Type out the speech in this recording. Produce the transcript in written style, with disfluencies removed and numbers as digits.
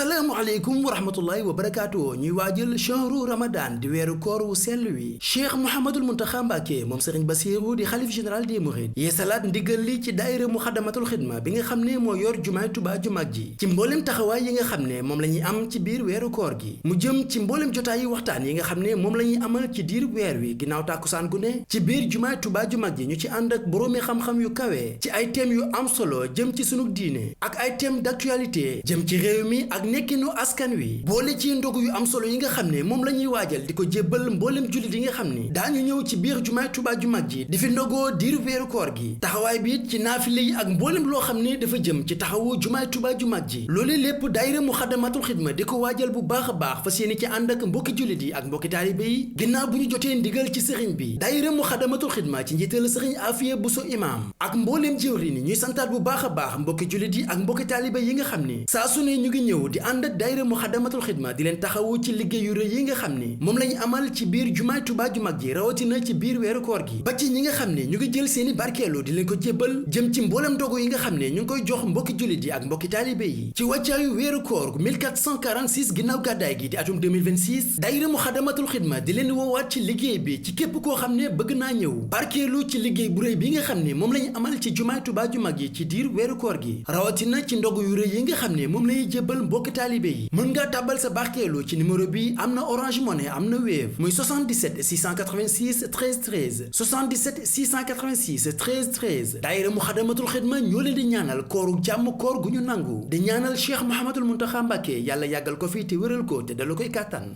asalaamualeykum wa rahmatullahi wa barakaatu ñuy waajal shahru ramadan di weeru koor wu sell wi cheikh mouhamadul muntaxa mbàkke moom sëriñ basiru di xalif général des mourides yeesalaat ndigal li ci daayira muxadamatul xidma bi nga xam ne moo yor jumaay Tuubaa ju mag ji ci mboolem taxawaay yi nga xam ne moom la ñuy am ci biir weeru koor gi mu jëm ci mboolem jotaayi waxtaan yi nga xam ne moom la ñuy amal ci diir weer wi ginnaaw tàkkusaan gu ne ci biir jumaay Tuubaa ju mag ji ñu ci ànd ak boroomi xam-xam yu kawe ci ay thèmes yu am solo jëm ci sunu diine ak ay thèmes d'actualité jëm ci réew mi ak nekkinu askan wi boole ci ndogu yu am solo yi nga xam ne moom la ñuy waajal di ko jébbal mboolem jullit yi nga xam ne daañu ñëw ci biir jumaay Tuubaa ju mag ji di fi ndogoo diiru weeru koor gi taxawaay bi it ci naafile yi ak mboolem loo xam ne dafa jëm ci taxawu jumaay Tuubaa ju mag ji loolu lépp daayira muxadamatul xidma di ko waajal bu baax a baax fas yéene ci ànd ak mbokki jullit yi ak mbokki taalibe yi ginnaaw bu ñu jotee ndigal ci sëriñ bi daayira muxadamatul xidma ci njiital sëriñ Afiya Buso imaam ak mbooleem jëwriñ ñuy santaat bu baax a baax mbokki jullit yi ak mbokki taalibe yi nga xam ne saa su ne ñu ngi ñëw di ànd ak daayira muxadamatul xidma di leen taxawu ci liggéey yu rëy yi nga xam ne moom lañu amal ci biir jumaay Tuubaa ju mag ji rawatina ci biir weeru koor gi ba ci ñi nga xam ne ñu ngi jël seeni barkeelu di leen ko jébbal jëm ci mboolem ndogu yi nga xam ne ñu ngi koy jox mbokki jullit yi ak mbokki taalibe yi ci wàccaayu weeru koor gu 1446 ginnaaw gàddaay gi di atum 2026 daayira muxadamatul xidma di leen woowaat ci liggéey bi ci képp koo xam ne bëgg naa ñëw barkeelu ci liggéey bu rëy bi nga xam ne moom lañu amal ci jumaay Tuubaa ju mag yi ci diir weeru koor gi rawatina ci ndogu yu rëy yi nga xam ne moom lañuy jébbal mbokki taalibe yi mën ngaa tàbbal sa barkeelu ci numéro bi am na Orange Money am na Wave muy 77 686 13 13 77 686 13 13 daayira muxadamatul xidma ñoo leen di ñaanal kooru jàmm koor gu ñu nangu di ñaanal Cheikh Mouhamadul Muntaxa Mbàkke yàlla yàggal ko fi te wéral ko te dalu koy kàttan